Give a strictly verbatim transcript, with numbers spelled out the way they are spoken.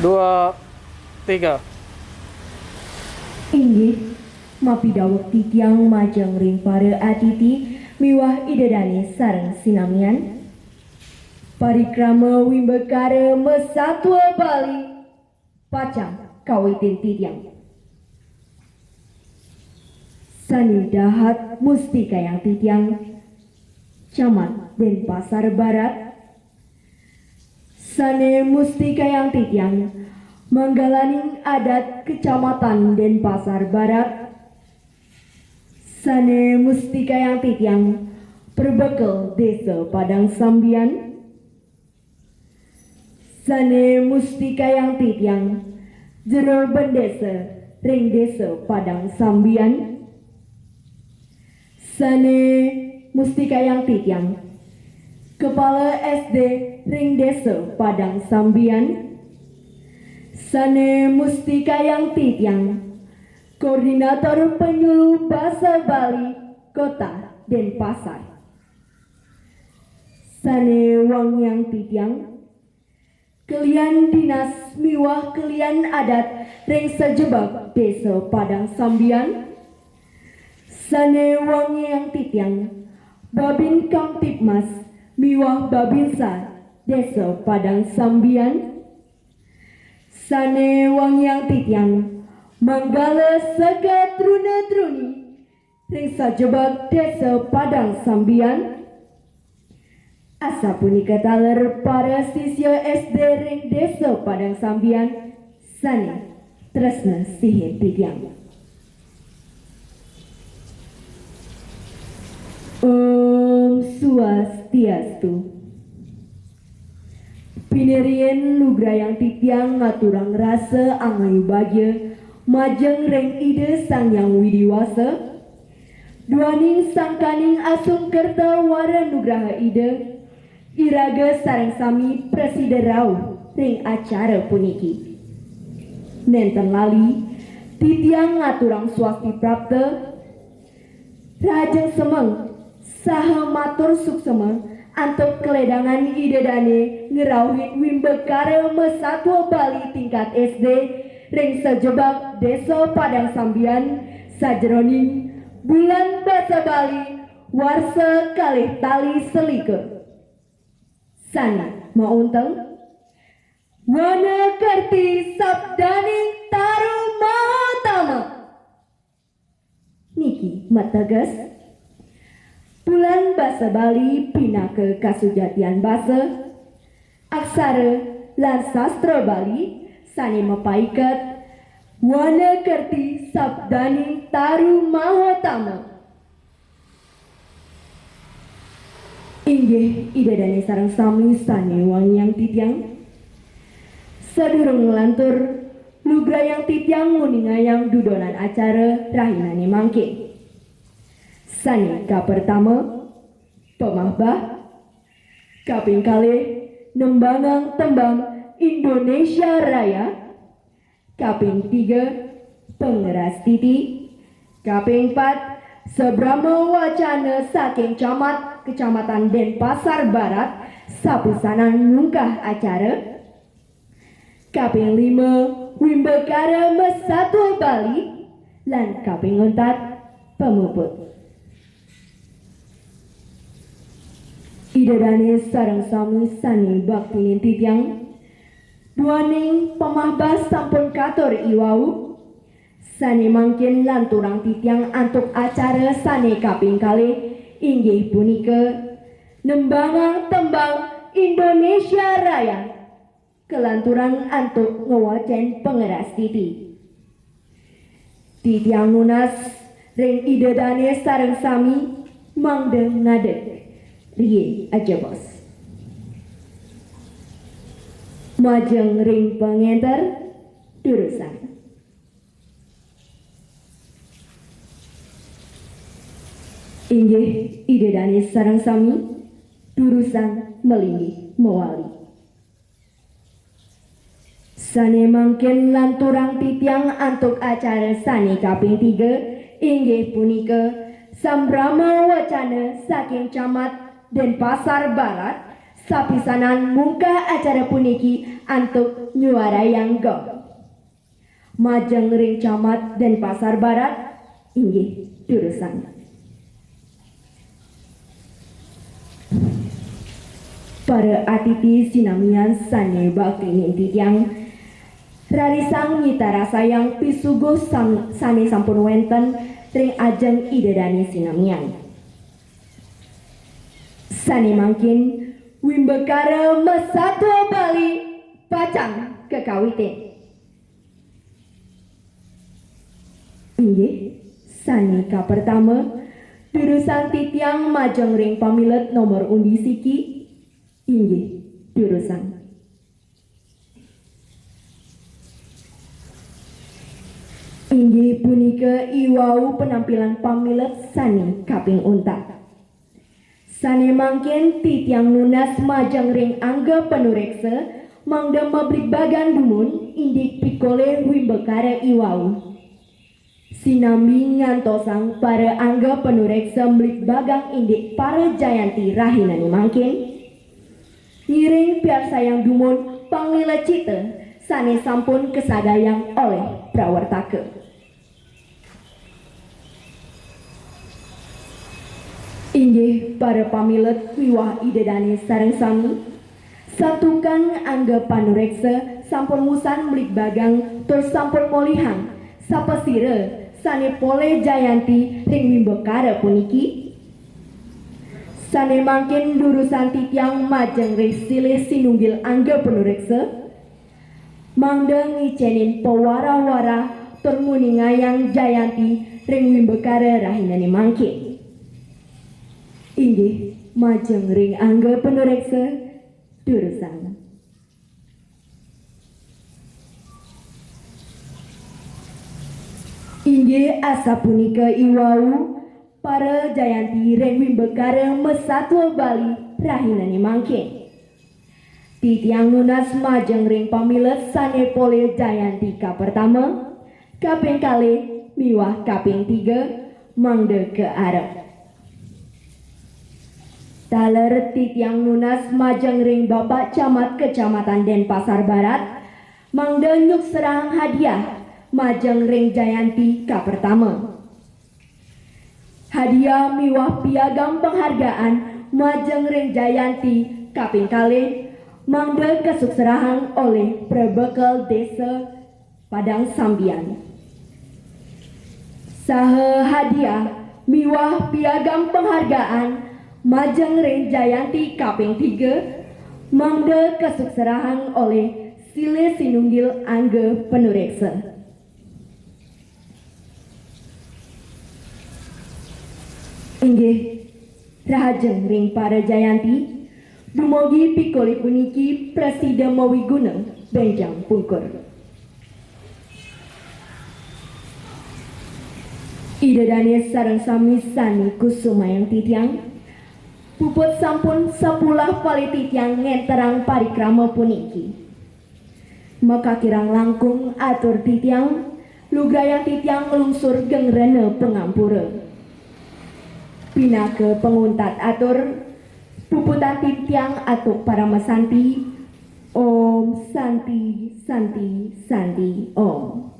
Dua, tiga. Inggih, mapidaweg titiang majeng ring para atiti miwah Ida Dane sareng sinamian. Parikrama wimbakara masatua Bali pacang kawitin titiang. Sane dahat mustikayang titiang, Camat Denpasar Barat. Sane mustikayang titiang, manggalaning adat Kecamatan Denpasar Barat. Sane mustikayang titiang, perbekel Desa Padang Sambian. Sane mustikayang titiang, jero bendesa ring Desa Padang Sambian. Sane mustikayang titiang, kepala S D ring Desa Padang Sambian. Sane mustikayang titiang, koordinator penyuluh basa Bali Kota Denpasar. Sane wangiang titiang, kelian dinas miwah kelian adat ring sajebag Desa Padang Sambian. Sane wangiang titiang, Babin Kamtibmas miwah Babinsa Desa Padang Sambian. Sane wangiang titiang, manggala sega truna-truni ring sajebag Desa Padang Sambian. Asapunika taler para sisya S D ring Desa Padang Sambian sane tresna sihin titiang. Om Swastiastu. Pinirien lugrayang titiang ngaturang rasa angayu bagia majeng ring Ida Sang Hyang Widi Wasa, duaning sangkaning asung kerta wara nugraha Ida, iraga sareng sami prasida rauh ring acara puniki. Nenten lali, titiang ngaturang swasti prapta, rahajeng semeng, saha matur suksma antuk kaledangan Ida Dane ngrauhin wimbakara masatua Bali tingkat S D ring sajebag Desa Padang Sambian sajeroning Bulan Basa Bali warsa kalih tali selikur. Sane maunteng, Wana Kerti Sabdaning Taru Mahatama. Niki mateges, Bulan Basa Bali pinaka kasujatian basa, aksara, lan sastra Bali sane mapaiket Wana Kerti Sabdaning Taru Mahatama. Inggih, Ida Dane sareng sami sane wangiang titiang. Sadurung nglantur, lugrayang titiang nguningayang dudonan acara rahinane mangkin. Sane kapertama, pamahbah. Kaping kalih, nembangang tembang Indonesia Raya. Kaping tiga, pangrastiti. Kaping pat, sabrama wacana saking camat Kecamatan Denpasar Barat, sapisanan nungkah acara. Kaping lima, wimbakara masatua Bali. Lan kaping untat, pamuput. Ida Dane sareng sami sane baktinin titiang, duaning pamahbah sampun katur iwau, sane mangkin lanturang titiang antuk acara sane kaping kalih, inggih punika nembangang tembang Indonesia Raya, kalanturang antuk ngwacen pangrastiti. Titiang nunas ring Ida Dane sareng sami mangda ngadeg riin ajebos. Majeng ring pangenter, durusang. Inggih, Ida Dane sareng sami, durusang malinggih mawali. Sane mangkin lanturang titiang antuk acara sane kaping tiga, inggih punika sambrama wacana saking Camat Denpasar Barat, Sapisanan mungkah acara puniki antuk nyuarayang gong. Majeng ring Camat Denpasar Barat, inggih durusang. Para atiti sinamian sane bakti nintitiang, rarisang nyitarasayang pisuguh sam-, sane sampun wenten ring ajeng Ida dane sinamian. Sane mangkin, Wimbakara Masatua Bali pacang kakawitin. Inggih, sane kapertama, durusang titiang majeng ring pamilet nomor undi siki. Inggih, durusang. Inggih punika iwau penampilan pamilet sane kaping untat. Sane mangkin titiang nunas majeng ring angga panureksa mangda mabligbagan dumun indik pikolih Wimbakara iwau. Sinambi ngantosang para angga panureksa mligbagang indik para jayanti rahinane mangkin, ngiring piarsayang dumun panglilecita sane sampun kasadayang olih prawartaka. Inggih para pamilet miwah Ida dane sareng sami, santukan angga panureksa sampun wusan mligbagang tur sampun molihang sapasira sane polih jayanti ring Wimbakara puniki. Sane mangkin durusang titiang majeng ring silih sinunggil angga panureksa, mangda ngicenin pawarah-warah tur nguningayang jayanti ring Wimbakara rahinane mangkin. Inggih, majeng ring angga panureksa, durusang. Inggih asapunika iwau para jayanti ring Wimbakara Masatua Bali rahinane mangkin. Titiang nunas majeng ring pamilet sane polih jayanti kapertama, kaping kalih miwah kaping tiga, mangda ka arep. Taler titiang nunas majeng ring Bapak Camat Kecamatan Denpasar Barat, mangda nyukserahang hadiah majeng ring jayanti kapertama. Hadiah miwah piagam penghargaan majeng ring jayanti kaping kalih, mangda kasukserahang olih Prabekel Desa Padang Sambian. Saha hadiah miwah piagam penghargaan majeng ring jayanti kaping tiga, mangda kasukserahang olih silih sinunggil angga panureksa. Inggih, rahajeng ring para jayanti, dumogi pikolih puniki prasida mawiguna benjang pungkur. Ida dane sareng sami sane kusumayang titiang, puput sampun sapulah pali titiang ngenterang parikrama puniki. Makakirang langkung atur titiang, lugrayang titiang nglungsur geng rena pangampura. Pinaka panguntat atur, puputang titiang antuk paramasanti. Om Santi, Santi, Santi, Om.